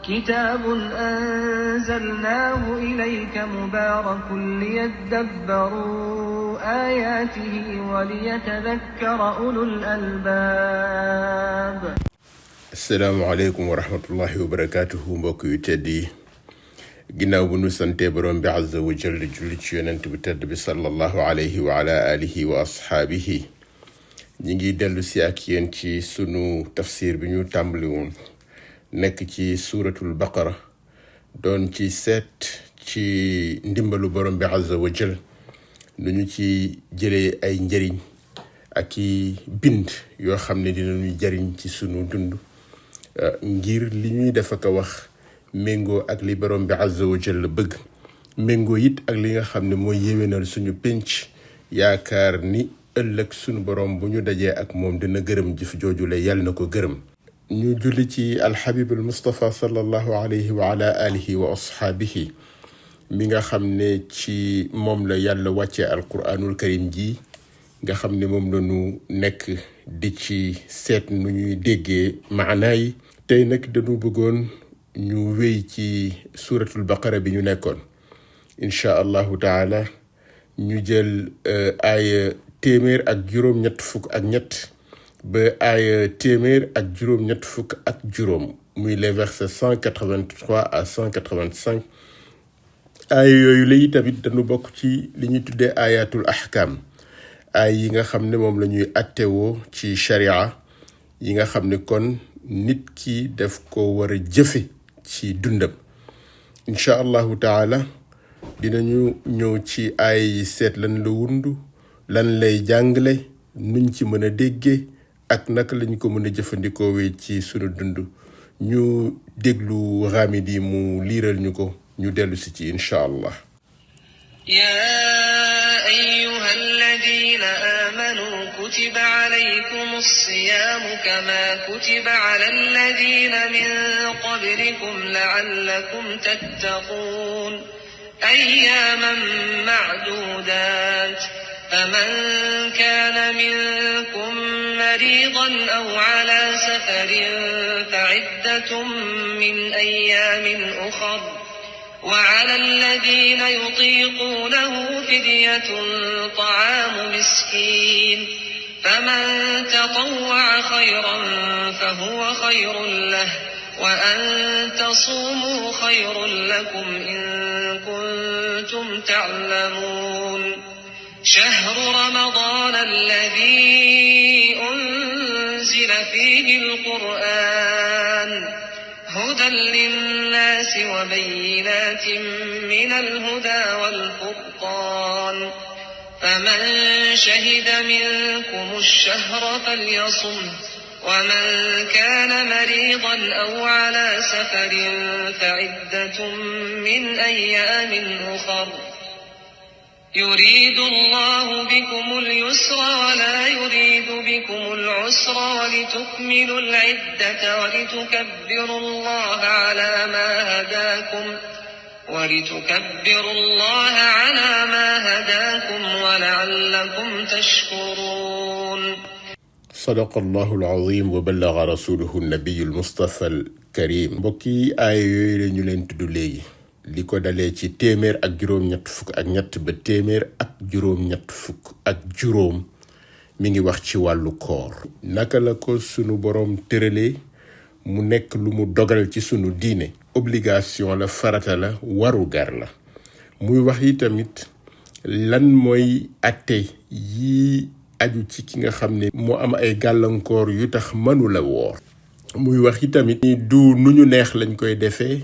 كتاب أنزلناه إليك مبارك ليدبروا آياته وليتذكر أولو الألباب. السلام عليكم ورحمة الله وبركاته. mbokk yu tedd yi ginnaaw bu nu sante borom bi azza wa jalla julli ci yonent bi tedd bi sallallahu alayhi wa ala alihi wa ashaabihi ñi ngi dellu si ak yéen ci sunu tafsir bi ñu tàmbali woon nekk ci suuratul baqara doon ci seet ci ndimbalu borom bi azza wa jalla nu ñu ci jëlee ay njëriñ ak i bind yoo xam ne dinañu jariñ ci sunu dund ngir li ñuy def ak wax méngoo ak li borom bi azza wa jalla bëgg méngoo it ak li nga xam ne mooy yéwénal suñu pénc yaakaar ni ëllëg suñu borom bu ñu dajee ak moom dina gërëm jëf jooju la yàlla na ko gërëm. ñu julli ci alxabib al mustafa sallallahu alayhi wa ala alihi wa ashaabihi mi nga xam ne ci moom la yàlla wàccee alquranul karim ji nga xam ne moom la ñu nekk di ci seet nu ñuy déggee maanaa yi. tey nag dañu bëggoon ñu wéy ci suuratul baqara bi ñu nekkoon incha allahu taala ñu jël aaya téeméer ak juróom-ñett fukk ak ñett ba aaya téeméer ak juróom-ñett fukk ak juróom muy les versets 183 à 185. aaya yooyu la tamit dañu bokk ci li ñuy tuddee ayatul ahkam ay yi nga xam ne moom la ñuy attewoo ci sharia yi nga xam ne kon nit ki def ko war a jëfe ci dundam. incha allahu taala dinañu ñëw ci ay yi seet lan la wundu lan lay jàngale nuñ ci mën a déggee ak naka lañ ko mën a jëfandikoo ci sunu dund. ñu déglu Ghamidi mu liiral ñu ko ñu dellu si ci incha allah. يا أيها الذين آمنوا كتب عليكم الصيام كما كتب على الذين من قبلكم لعلكم تتقون أياما معدودات فمن كان منكم مريضا أو على سفر فعدة من أيام أخر وعلى الذين يطيقونه فدية طعام مسكين فمن تطوع خيرا فهو خير له وأن تصوموا خير لكم إن كنتم تعلمون شهر رمضان الذي أنزل فيه القرآن هدى للناس وبينات من الهدى والفرقان فمن شهد منكم الشهر فليصم ومن كان مريضا أو على سفر فعدة من أيام أخر يريد الله بكم اليسر ولا يريد بكم العسر ولتكملوا العدة ولتكبروا الله على ما هداكم ولعلكم تشكرون. صدق الله العظيم وبلغ رسوله النبي المصطفى الكريم. mbokki ay yooyu la ñu leen tudd léegi li ko dalee ci téeméer ak juróom-ñett fukk ak ñett ba téeméer ak juróom-ñett fukk ak juróom mi ngi wax ci wàllu koor naka la ko sunu boroom tëralee mu nekk lu mu dogal ci sunu diine obligation la farata la waru gar la muy wax yi tamit lan mooy atte yi aju ci ki nga xam ne moo am ay gàllankoor yu tax mënu la woor muy wax yi tamit du nu ñu neex lañ koy defee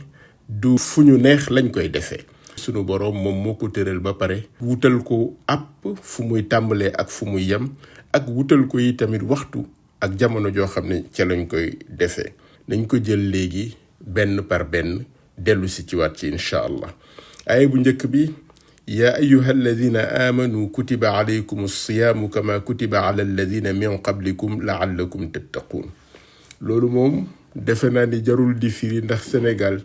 du fu ñu neex lañ koy defee sunu boroom moom moo ko tëral ba pare wutal ko àpp fu muy tàmbalee ak fu muy yem ak wutal ko yi tamit waxtu ak jamono joo xam ne ca lañ koy defee nañ ko jël léegi benn par benn dellu si ci waat ci incha allah. aaya bu njëkk bi yaa ayyuha alladina amanu kutiba alaykum alsiyaamu kama kutiba ala alladina min qablikum laallakum tattaquun. loolu moom defe naa ni jarul di firi ndax Sénégal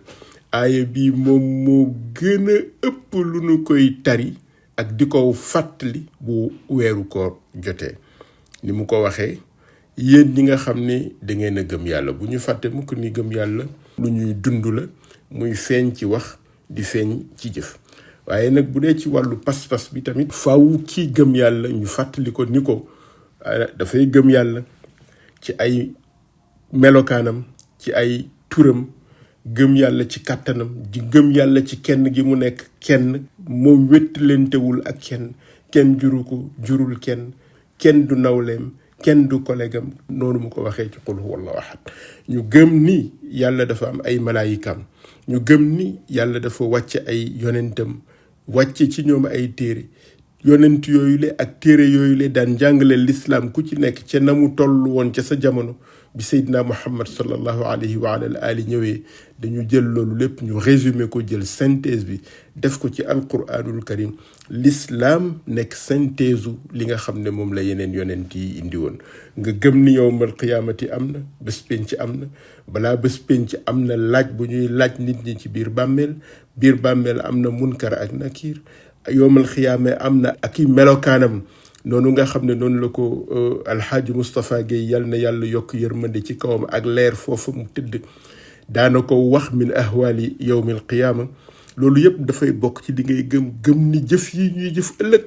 aaya bi moom moo gën a ëpp lu nu koy tari ak di ko fàttali bu weeru koor jotee ni mu ko waxee yéen ñi nga xam ne da ngeen a gëm yàlla bu ñu fàtte mukk ni gëm yàlla lu ñuy dund la muy feeñ ci wax di feeñ ci jëf. waaye nag bu dee ci wàllu pas-pas bi tamit faaw kii gëm yàlla ñu fàttali ko ni ko dafay gëm yàlla ci ay melokaanam ci ay turam, gëm yàlla ci kàttanam, di gëm yàlla ci kenn gi mu nekk kenn, moom wéttalentewul ak kenn juru ko, jurul kenn du nawleem, kenn du collègue am, noonu mu ko waxee ci qul huwallahu ahad. ñu gëm ni yàlla dafa am ay malaayikaam, ñu gëm ni yàlla dafa wàcce ay yonentam, wàcce ci ñoom ay téere, yonent yooyu le ak téere yooyu le daan jàngale lislaam ku ci nekk ca na mu toll woon ca sa jamono. bi Seydina Muhammad sallallahu alayhi wa ali ñëwee dañu jël loolu lépp ñu résumé ko, jël synthèse bi def ko ci alquranul karim. l'islam nekk synthèse li nga xam ne moom la yeneen yonent yi indi woon. nga gëm ni yawmal qiyaamati am na, bés penc am na, balaa bés penc am na laaj bu ñuy laaj nit ñi ci biir bàmmeel am na munkar ak nakiir, yawmal qiyaama am na ak i melokaanam. noonu nga xam ne noonu la ko alxaaji Moustapha Guèye yal na yàlla yokk yërmande ci kawam ak leer foofu mu tëdd daana ko wax min ahwaali yawmil qiyaama. loolu yëpp dafay bokk ci di ngay gëm ni jëf yi ñuy jëf ëllëg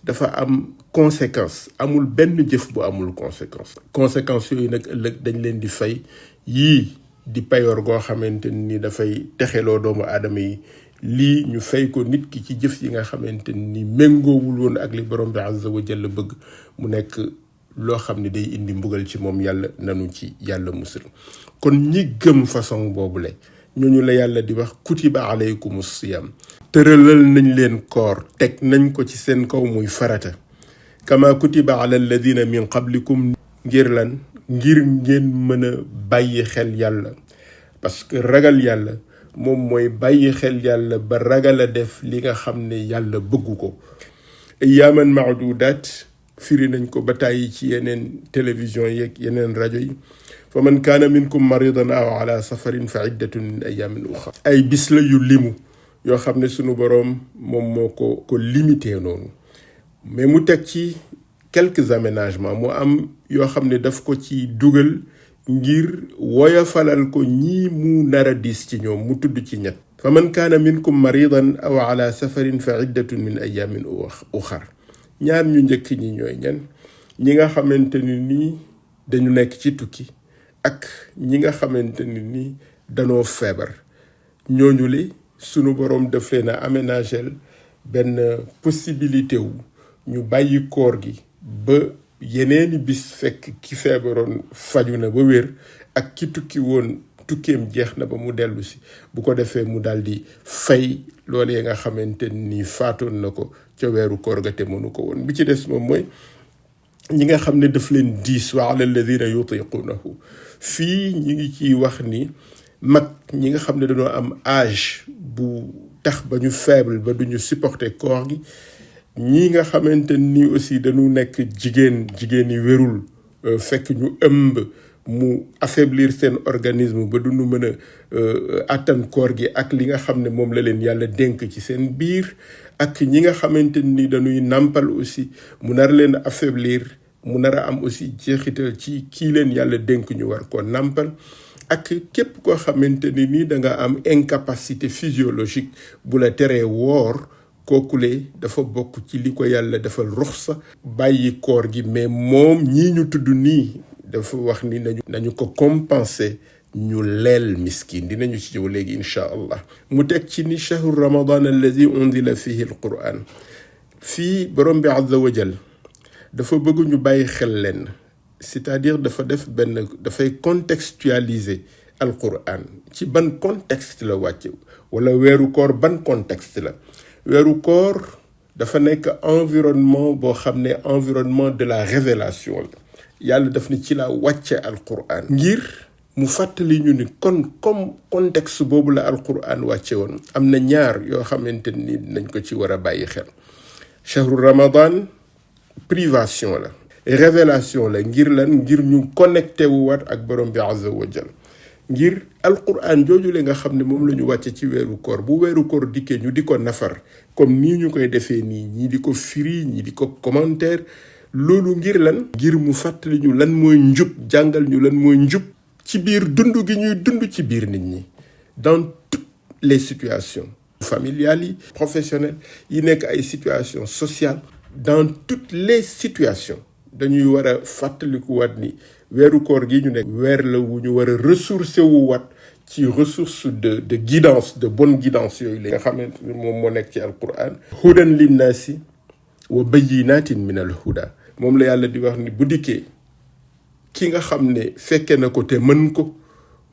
dafa am conséquence. amul benn jëf bu amul conséquence yooyu nag ëllëg dañ leen di fay. yii di payoor goo xamante ni dafay texeloo doomu aadama yi, lii ñu fay ko nit ki ci jëf yi nga xamante ni méngoowul woon ak li borom bi azza wa jalla bëgg, mu nekk loo xam ne day indi mbugal ci moom. yàlla nanu ci yàlla musul. kon ñi gëm façon boobule ñooñu la yàlla di wax kutiba alaykumus siyam, tëralal nañ leen koor, teg nañ ko ci seen kaw muy farata. kama kutiba ala alladina min qablikum, ngir lan? ngir ngeen mën a bàyyi xel yàlla. parce que ragal yàlla moom mooy bàyyi xel yàlla ba ragal a def li nga xam ne yàlla bëggu ko. ayyaaman maadudaat firi nañ ko ba tàyyi ci yeneen télévision yeeg yeneen rajo yi. fa man kaana minkum maridan aw ala safarin fa iddatun min ayyaamin uxar. ay bis la yu limu yoo xam ne sunu boroom moom moo ko limité noonu, mais mu teg ci quelques aménagements. mu am yoo xam ne daf ko ci dugal ngir woyofalal ko ñii mu nara diis ci ñoom. mu tudd ci ñett. fa man kaana minkum maridan aw ala safarin fa iddatun min ayamin uxar. ñaar ñu njëkk ñi ñooy ñan? ñi nga xamante ni nii dañu nekk ci tukki ak ñi nga xamante ni nii danoo feebar. ñooñu li sunu boroom daf leen a aménagel benn possibilité wu ñu bàyyi koor gi ba yeneeni bis fekk ki feebaroon faju na ba wér, ak ki tukki woon tukkeem jeex na ba mu dellu si. bu ko defee mu daal di fay loolee nga xamante ni faatoon na ko ca weeru koor ga te mënu ko woon. bi ci des moom mooy ñi nga xam ne daf leen diis. wa ala alladina yutiqunahu, fii ñi ngi ciy wax ni mag ñi nga xam ne dañoo am âge bu tax ba ñu faible ba duñu supporter koor gi. ñii nga xamante ni aussi dañu nekk jigéen yi wérul, fekk ñu ëmb mu affaiblir seen organisme ba duñu mën a attan koor gi ak li nga xam ne moom la leen yàlla dénk ci seen biir. ak ñi nga xamante ni dañuy nàmpal aussi mu nar leen affaiblir, mu nar a am aussi jeexital ci kii leen yàlla dénk ñu war koo nàmpal. ak képp koo xamante ni nii da nga am incapacité physiologique bu la teree woor, kookule dafa bokk ci li ko yàlla defal ruxsa bàyyi koor gi. mais moom ñii ñu tudd nii dafa wax ni nañu ko compenser, ñu leel miskin. dinañu ci ñëw léegi incha allah. mu teg ci ni shahru ramadan alladi unzila fihi alquran. fii borom bi azza wa jal dafa bëgg ñu bàyyi xel leen, c'est-à-dire dafay contextualiser alquran. ci ban contexte la wàcce, wala weeru koor ban contexte la. weeru koor dafa nekk environnement boo xam ne environnement de la révélation la. yàlla daf ni ci la wàcce alquran ngir mu fàttali ñu ni kon comme contexte boobu la alquran wàcce woon, am na ñaar yoo xamante ni nañ ko ci war a bàyyi xel. shahru ramadan privation la, révélation la. ngir lan? ngir ñu connecté wu waat ak borom bi azza wa jal. ngir alquran jooju le nga xam ne moom la ñu wàcce ci weeru koor, bu weeru koor dikkee ñu di ko nafar comme nii ñu koy defee nii, ñii di ko firi, ñii di ko commentaire. loolu ngir lan? ngir mu fàttali ñu lan mooy njub, jàngal ñu lan mooy njub ci biir dund gi ñuy dund ci biir nit ñi. dans toutes les situations familiales yi professionnelles yi nekk ay situations sociales dans toutes les situations dañuy war a fàttalikuwaat ni weeru koor gi ñu nekk weer la wu ñu war a ressourcer wu waat ci ressource de guidance de bonne guidance yooyu la nga xamante ni moom moo nekk ci alquran hudan linnaasi wa bayyinatin min al huda moom la yàlla di wax ni bu dikkee ki nga xam ne fekke na ko te mën ko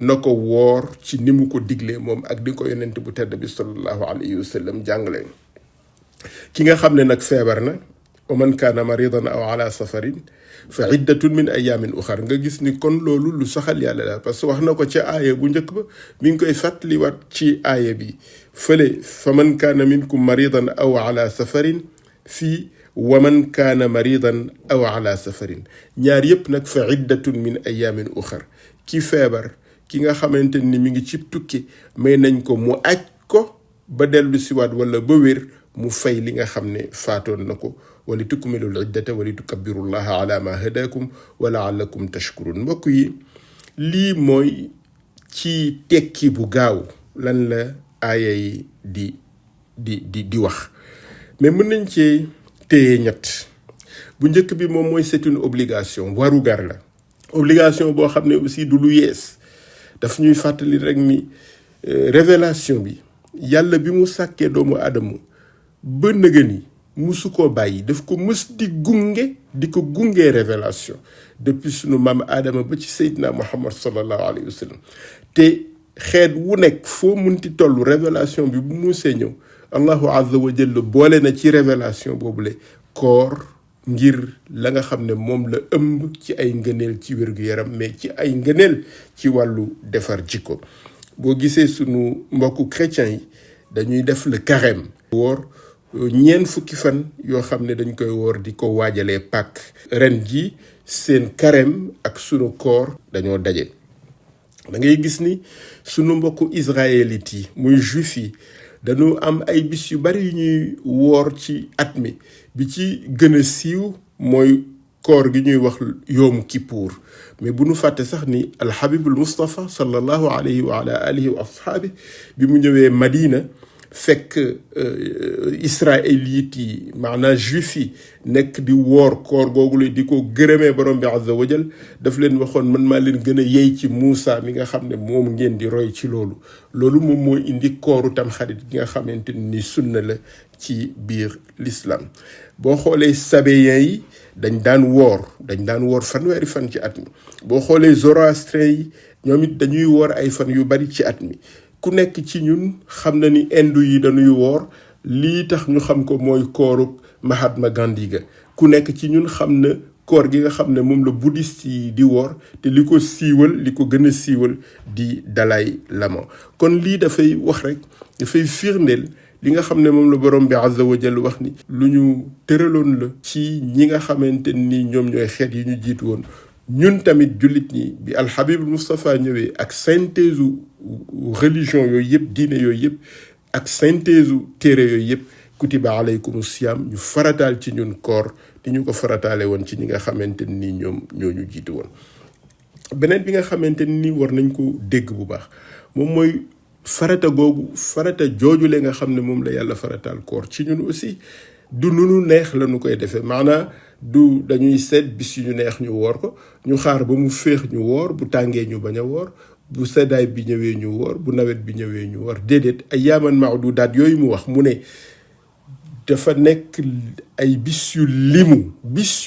na ko woor ci ni mu ko diglee moom ak di ko yonent bu tedd bi sallallahu alayhi wa sallam jàngale ki nga xam ne nag feebar na wa man kaana maridan aw ala safarin fa iddatun min ayamin uxar nga gis ni kon loolu lu saxal yàlla la parce que wax na ko ci aaya bu njëkk ba mi ngi koy fàttaliwaat ci aaya bi fële fa man kaana minkum maridan aw ala safarin fii wa man kaana maridan aw ala safarin ñaar yépp nag fa iddatun min ayamin uxar ki feebar ki nga xamante ni mi ngi ci tukki may nañ ko mu aj ko ba dellu siwaat wala ba wér mu fay li nga xam ne faatoon na ko wali tukmilul iddata wali tukabbirullaha ala ma hadakum wa laallakum tashkurun mbokk yi lii mooy ci tekki bu gaaw lan la aaya yi di wax mais mën nañ ci téye ñett bu njëkk bi moom mooy c'est une obligation warugar la obligation boo xam ne aussi du lu yees daf ñuy fàttali rek ni révélation bi yàlla bi mu sàkkee doomu aadama ba nëga ni musu koo bàyyi daf ko mës di ko gungee révélation depuis sunu maam aadama ba ci Seydina Muhammad sallallahu alayhi wa sallam te xeet wu nekk foo munti toll révélation bi bu musee ñëw allahu azza wa jalla boole na ci révélation boobule koor ngir la nga xam ne moom la ëmb ci ay ngëneel ci wér-gu-yaram mais ci ay ngëneel ci wàllu defar jikko boo gisee sunu mbokku chrétiens yi dañuy def le carême woor ñeent fukki fan yoo xam ne dañ koy woor di ko waajalee Pâques ren ji seen carême ak sunu koor dañoo daje da ngay gis ni sunu mbokku israélites yi muy juif yi dañu am ay bis yu bari yu ñuy woor ci at mi bi ci gën a siiw mooy koor gi ñuy wax Yom Kippour mais bu nu fàtte sax ni alhabibul Mustafa sallallahu alayhi wa ala alihi wa ashaabi bi mu ñëwee Madina fekk israélite yi maanaam juif yi nekk di woor koor googu la di ko gërëmee borom bi azza wa jal daf leen waxoon man maa leen gën a yey ci Muusa mi nga xam ne moom ngeen di roy ci loolu moom moo indi kooru Tamxarit gi nga xamante ni sunna la ci biir l'islam boo xoolee sabéens yi dañ daan woor fanweeri fan ci at mi boo xoolee zoroastriens yi ñoom it dañuy woor ay fan yu bari ci at mi ku nekk ci ñun xam na ni hindu yi dañuy woor lii tax ñu xam ko mooy kooru Mahatma Gandhi ga ku nekk ci ñun xam na koor gi nga xam ne moom la bouddhiste yi di woor te li ko gën a siiwal di Dalai Lama kon lii dafay wax rek dafay firndeel li nga xam ne moom la borom bi azza wa jalla wax ni lu ñu tëraloon la ci ñi nga xamante ni ñoom ñooy xeet yi ñu jiitu woon ñun tamit jullit ñi bi alhabib Moustapha ñëwee ak synthèse religion yooyu yëpp diine yooyu yëpp ak synthèse téere yooyu yëpp kutiba alaykum siyam ñu farataal ci ñun koor di ñu ko farataale woon ci ñi nga xamante ni ñoom ñoo ñu jiitu woon. beneen bi nga xamante ni war nañ ko dégg bu baax moom mooy farata joojule nga xam ne moom la yàlla farataal koor ci ñun aussi du nu neex la ñu koy defee maanaa du dañuy seet bis yu ñu neex ñu woor ko ñu xaar ba mu féex ñu woor bu tàngee ñu bañ a woor bu seddaay bi ñëwee ñu woor bu nawet bi ñëwee ñu woor déedéet ay yaaman maadudaat yooyu mu wax mu ne dafa nekk ay bis yu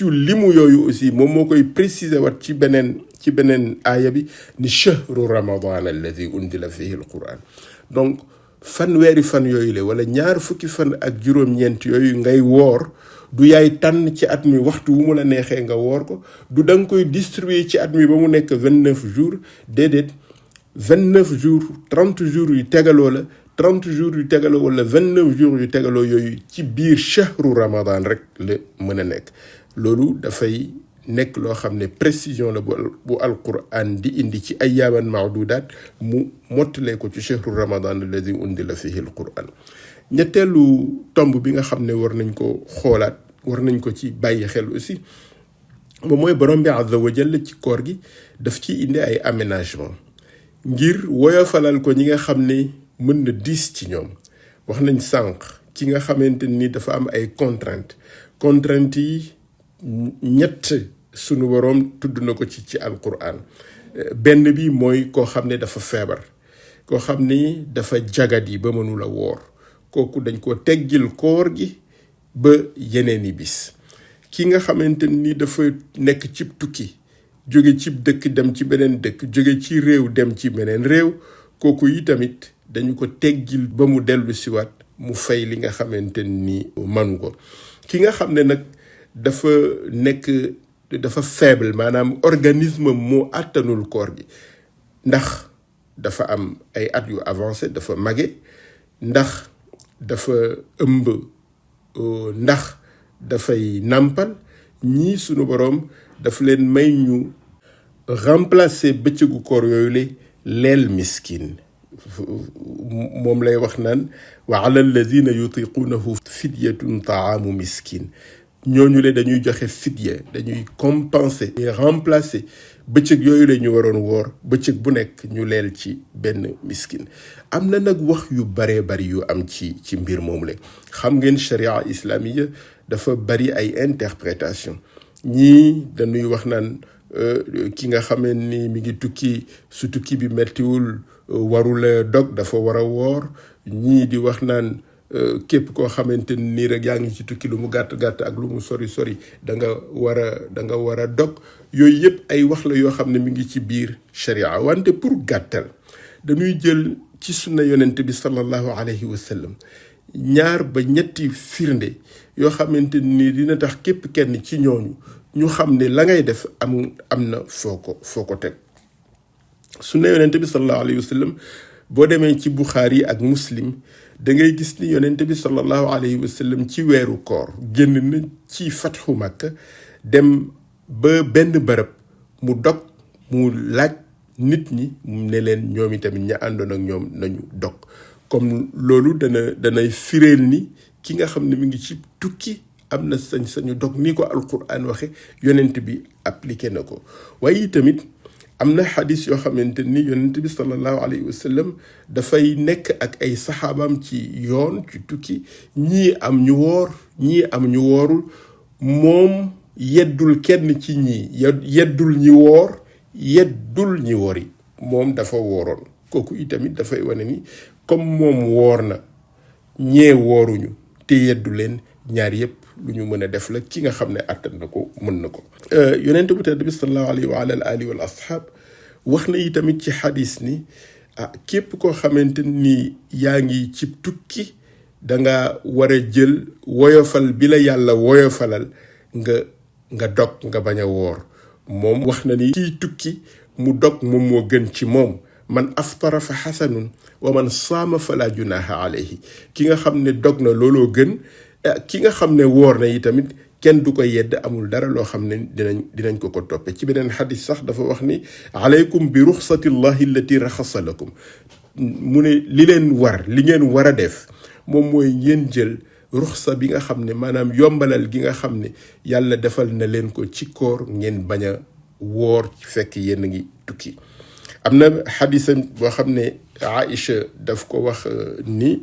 limu yooyu aussi moom moo koy préciser wat ci beneen aaya bi ni shahru ramadan alladi undila fihi alquran donc fanweeri fan yooyu la wala ñaar fukki fan ak juróom-ñeent yooyu ngay woor du yaay tànn ci at mi waxtu wu mu la neexee nga woor ko du da nga koy distribuer ci at mi ba mu nekk 29 jours déedéet 29 jours 30 jours yu tegaloo la 30 jours yu tegaloo wala 29 jours yu tegaloo yooyu ci biir shahru ramadan rek la mën a nekk loolu dafay nekk loo xam ne précision la bu alquran di indi ci ayyaaman maadudaat mu mottalee ko ci shahru ramadan alladi undila fihi alquran ñetteelu tomb bi nga xam ne war nañ ko xoolaat war nañ ko ci bàyyi xel aussi moom mooy borom bi azza wa jalla ci koor gi daf ci indi ay aménagement ngir woyofalal ko ñi nga xam ne mën na diis ci ñoom. wax nañ sànq ki nga xamante ni dafa am ay contraintes yi ñett sunu boroom tudd na ko ci alquran. benn bi mooy koo xam ne dafa feebar, koo xam ni dafa jagadi ba mënula woor, kooku dañ ko teggil koor gi ba yeneeni bis. ki nga xamante ni dafa nekk cib tukki, jóge cib dëkk dem ci beneen dëkk, jóge ci réew dem ci beneen réew, kooku yi tamit dañu ko teggil ba mu dellu siwaat mu fay li nga xamante ni manu ko. ki nga xam ne nag dafa faible, maanaam organisme moo àttanul koor gi, ndax dafa am ay at yu avancé, dafa mage, ndax dafa ëmb, ndax dafay nàmpal, ñii sunu boroom dafa leen may ñu remplacer bëccëgu koor yooyu leel miskin. moom lay wax naan wa ala alladina yutiqunahu fidyatun taamu miskin. ñooñu le dañuy joxe fidya, dañuy compenser, remplacer bëccëg yooyu la ñu waroon woor, bëccëg bu nekk ñu leel ci benn miskin. am na nag wax yu baree bari yu am ci mbir moomu la. xam ngeen sharia islamiya dafa bari ay interprétation. ñii dañuy wax naan ki nga xamee ni mi ngi tukki, su tukki bi mettiwul warula dog, dafa war a woor. ñii di wax naan képp koo xamante nii rek yaa ngi ci tukki, lu mu gàtt gàtt ak lu mu sori sori da nga war a dog. yooyu yëpp ay wax la yoo xam ne mi ngi ci biir sharia. wante pour gàttal, dañuy jël ci sunna yonent bi sallallahu alayhi wa sallam 2 ba 3 firnde yoo xamante ni dina tax képp kenn ci ñooñu ñu xam ne la ngay def am na foo ko teg. sunna yonent bi sallallahu alayhi wa sallam boo demee ci Buxaari ak Muslim da ngay gis ni yonent bi sallallahu alayhi wa sallam ci weeru koor génn na ci fatxu Makka, dem ba benn bërëb mu dog, mu laaj nit ñi ne leen ñoom itamit ña àndoon ak ñoom nañu dog. comme loolu danay fireel ni ki nga xam ne mi ngi ci tukki am na sañ-sañu dog, ni ko alquran waxe, yonent bi appliqué na ko. waaye tamit am na xadis yoo xamante ni yonent bi sallallahu alayhi wa sallam dafay nekk ak ay saxaabaam ci yoon, ci tukki, ñii am ñu woor, ñii am ñu woorul. moom yeddul kenn ci ñii, yeddul ñi woor, yeddul ñi wori, moom dafa wooroon. kooku itamit dafay wane ni comme moom woor na, ñee wooruñu te yeddu leen, ñaar yëpp lu ñu mën a def la. ki nga xam ne àttan na ko mën na ko. yonent bu tedd bi sallallahu alayhi wa ala alihi wal ashab wax na yi tamit ci xadis ni képp koo xamante ni yaa ngi ci tukki, danga war a jël woyofal bi la yàlla woyofalal nga dog, nga bañ a woor. moom wax na ni kiy tukki mu dog moom moo gën ci moom. man aftara fa xasanun wa man saama fala junaha alayhi. ki nga xam ne dog na looloo gën. ki nga xam ne woor na yi tamit kenn du ko yedd, amul dara loo xam ne dinañ ko toppe. ci beneen xadis sax dafa wax ni alaykum bi ruxsatillahi allati raxasa lakum. mu ne li leen war, li ngeen war a def moom mooy ngeen jël ruxsa bi nga xam ne, maanaam yombalal gi nga xam ne yàlla defal na leen ko ci koor, ngeen bañ a woor fekk yéen a ngi tukki. am na xadisam boo xam ne Aïcha daf ko wax ni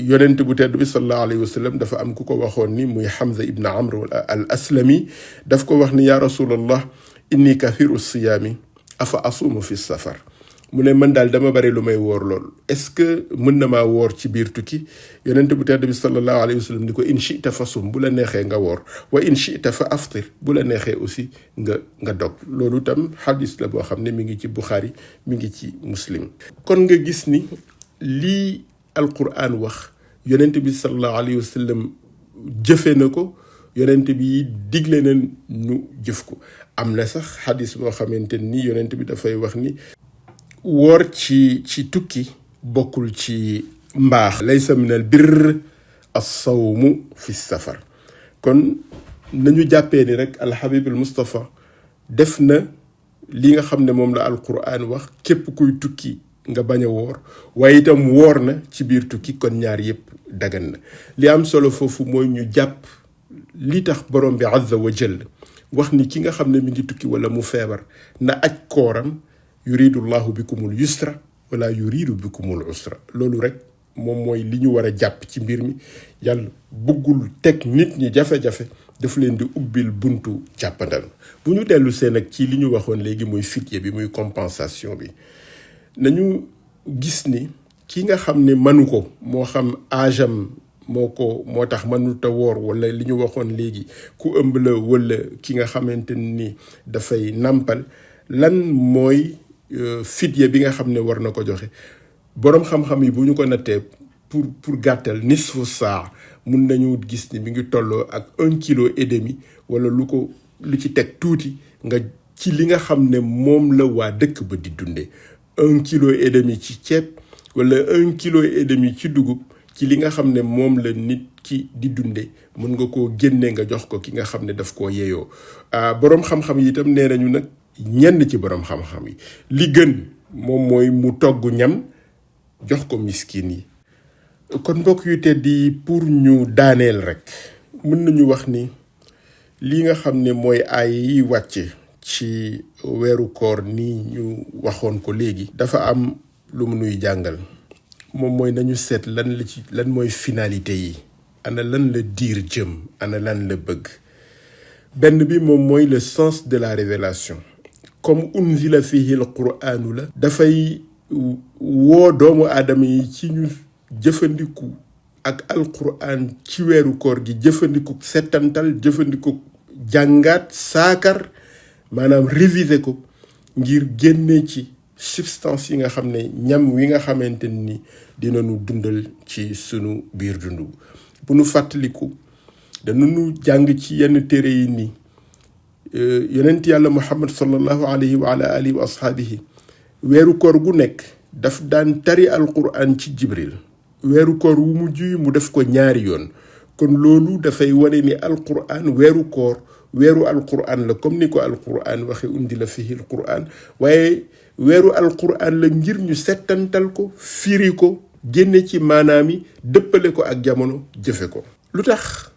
yonent bu tedd bi sallallahu alayhi wa sallam dafa am ku ko waxoon ni muy Hamza ibn Amr al Aslami. daf ko wax ni ya rasulallah inni kathiru siyaami afa asuumu fi safar. mu ne man daal dama bari lu may woor lool, est-ce que mën na maa woor ci biir tukki? yonent bu tedd bi sallallahu alayhi wa sallam ni ko in shi'ta fa sum, bu la neexee nga woor, wa in shi'ta fa aftir, bu la neexee aussi nga dog. loolu tam xadis la boo xam ne mi ngi ci Buxaari, mi ngi ci Muslim. kon nga gis ni lii alquran wax yonent bi sallallahu alayhi wa sallam jëfe na ko, yonent bi digle na ñu jëf ko. am na sax xadis boo xamante ni yonent bi dafay wax ni woor ci tukki bokkul ci mbaax. laysa min al birr as-sawmu fi safar. kon nañu jàppee ni rek alxabibul Mustafa def na li nga xam ne moom la alquran wax, képp kuy tukki nga bañ a woor, waaye itam woor na ci biir tukki. kon ñaar yëpp dagan na. li am solo foofu mooy ñu jàpp li tax borom bi azza wa jalla wax ni ki nga xam ne mi ngi tukki wala mu feebar na aj kooram. yuridu llahu bikumul yusra wala yuridu bikumul usra. loolu rek moom mooy li ñu war a jàpp ci mbir mi. yàlla bëggul teg nit ñi jafe-jafe, daf leen di ubbil buntu jàppandal. bu ñu dellu seen ak ci li ñu waxoon léegi muy fidya bi, muy compensation bi, nañu gis ni ki nga xam ne manu ko, moo xam aajam moo tax mënut a woor, wala li ñu waxoon léegi ku ëmb la, wala ki nga xamante ni dafay nàmpal, lan mooy fidya bi nga xam ne war na ko joxe. boroom xam-xam yi bu ñu ko nattee pour gàttal nisfu saa mun nañu gis ni mi ngi tolloo ak 1,5 kilo wala lu ci teg tuuti nga ci li nga xam ne moom la waa dëkk ba di dunde. 1,5 kilo ci ceeb wala 1,5 kilo ci dugub, ci li nga xam ne moom la nit ki di dunde, mën nga koo génne nga jox ko ki nga xam ne daf koo yeyoo. boroom xam-xam yi itam nee nañu nag, ñenn ci boroom xam-xam yi li gën moom mooy mu togg ñam jox ko miskin yi. kon mbokk yu tedd yi, pour ñu daaneel rek, mën nañu wax ni li nga xam ne mooy aay yi wàcce ci weeru koor ni ñu waxoon ko léegi, dafa am lu mu nuy jàngal. moom mooy nañu seet lan mooy finalité yi, ana lan la diir jëm, ana lan la bëgg. benn bi moom mooy le sens de la révélation. comme unzila fihi al qur'anu la, dafay woo doomu aadama yi ci ñu jëfandiku ak alquran ci weeru koor gi, jëfandiku settantal, jëfandiku jàngaat, saakar, maanaam réviser ko ngir génne ci substance yi nga xam ne, ñam wi nga xamante ni dinañu dundal ci sunu biir dund. bu nu fàttaliku danañu jàng ci yenn téere yi ni yonent yàlla Muhammad sallallahu alayhi wa ala alihi wa ashaabihi weeru koor gu nekk daf daan tari alquran ci Jibril. weeru koor wu mujj yi mu def ko 2 yoon. kon loolu dafay wane ni alquran, weeru koor weeru alquran la, comme ni ko alquran waxe undila fihi alquran. waaye weeru alquran la ngir ñu settantal ko, firi ko, génne ci maanaam yi, dëppale ko ak jamono, jëfe ko. lu tax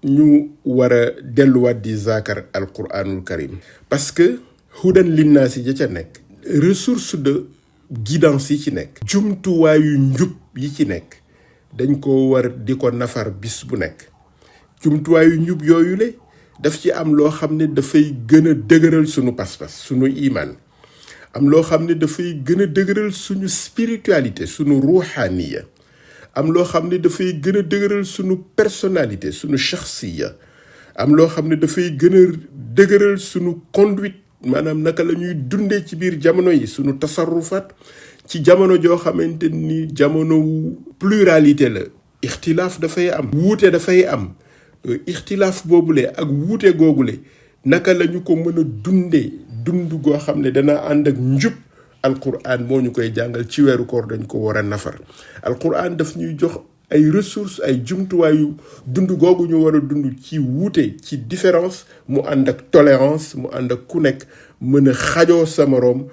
ñu war a delluwaat di zaakar alquranul karim? parce que hudan linnaasi ja ca nekk, ressource de guidance yi ci nekk, jumtuwaayu njub yi ci nekk, dañ ko war di ko nafar bis bu nekk. jumtuwaayu njub yooyu le daf ci am loo xam ne dafay gën a dëgëral sunu pas-pas, sunu iman. am loo xam ne dafay gën a dëgëral suñu spiritualité, sunu ruuxaaniya. am loo xam ne dafay gën a dëgëral sunu personnalité, sunu shaxsiya. am loo xam ne dafay gën a dëgëral sunu conduite, maanaam naka la ñuy dundee ci biir jamono yi, sunu tasarrufaat ci jamono joo xamante ni jamono pluralité la. ixtilaaf dafay am, wuute dafay am. ixtilaaf boobule ak wuute googule naka la ñu ko mën a dundee, dund goo xam ne dana ànd ak njub. alquran moo ñu koy jàngal. ci weeru koor dañ ko war a nafar. alquran daf ñuy jox ay ressources, ay jumtuwaayu dund googu ñu war a dund ci wuute, ci différence, mu ànd ak tolérance, mu ànd ak ku nekk mën a xajoo sa moroom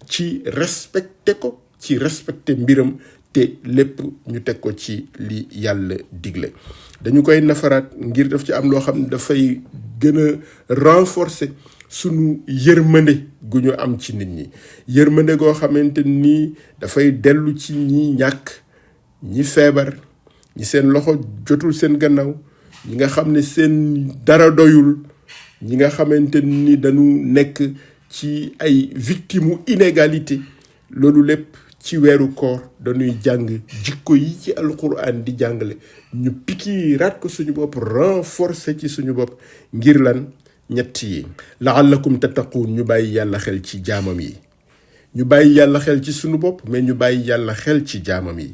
ci respecté ko, ci respecté mbiram, te lépp ñu teg ko ci li yàlla digle. dañu koy nafaraat ngir daf ci am loo xam ne dafay gën a renforcer sunu yërmande gu ñu am ci nit ñi. yërmande goo xamante ni dafay dellu ci ñi ñàkk, ñi feebar, ñi seen loxo jotul seen gannaaw, ñi nga xam ne seen dara doyul, ñi nga xamante ni dañu nekk ci ay victimes inégalité. loolu lépp ci weeru koor dañuy jàng jikko yi ci alquran di jàngale, ñu pikiiraat ko suñu bopp, renforcer ci suñu bopp. ngir lan? 3 yi. la'allakum tattaquun, ñu bàyyi yàlla xel ci jaamam yi. ñu bàyyi yàlla xel ci suñu bopp, mais ñu bàyyi yàlla xel ci jaamam yi.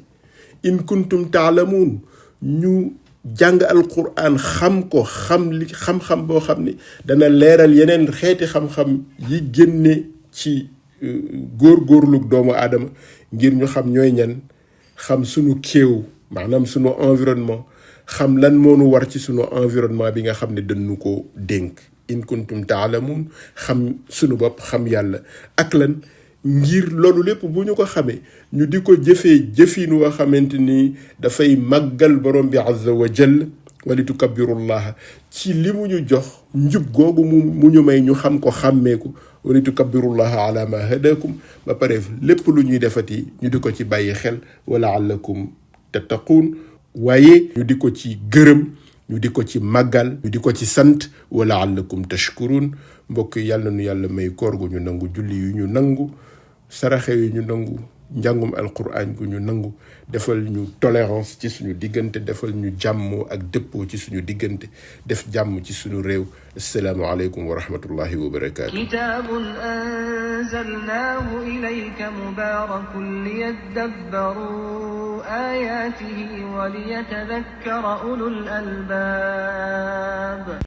in kuntum taalamuun, ñu jàng alquran xam ko, xam-xam boo xam ne dana leeral yeneen xeeti xam-xam yi génne ci góor-góorlu doomu aadama, ngir ñu xam ñooy ñan, xam sunu kéew, maanaam sunu environnement, xam lan moo nu war ci sunu environnement bi nga xam ne dañu ko dénk. in kuntum taalamuun, xam sunu bopp, xam yàlla. ak lan? ngir loolu lépp bu ñu ko xamee, ñu di ko jëfee jëfin woo xamante ni dafay màggal borom bi azza wa jall, wali tukabbirullaha ci li mu ñu jox, njub googu mu ñu may ñu xam ko, xàmmee ko. wa li tukabbirullaha ala ma hadakum ba pare lépp lu ñuy defati ñu di ko ci bàyyi xel wa la'allakum tattaqun waaye ñu di ko ci gërëm ñu di ko ci màggal ñu di ko ci sant wa la'allakum tashkurun mbokk yi yàlla nu yàlla may koor gu ñu nangu julli yu ñu nangu saraxe yu ñu nangu njàngum alquran gu ñu nangu defal ñu tolérance ci suñu diggante defal ñu jàmm ak dëppoo ci suñu diggante def jàmm ci suñu réew assalaamu aleykum wa rahmatullahi wa barakaatu kitaabun anzalnaahu ilayka mubaarakun liyadabbaruu aayaatihi wa liyatadakkara ulul albaab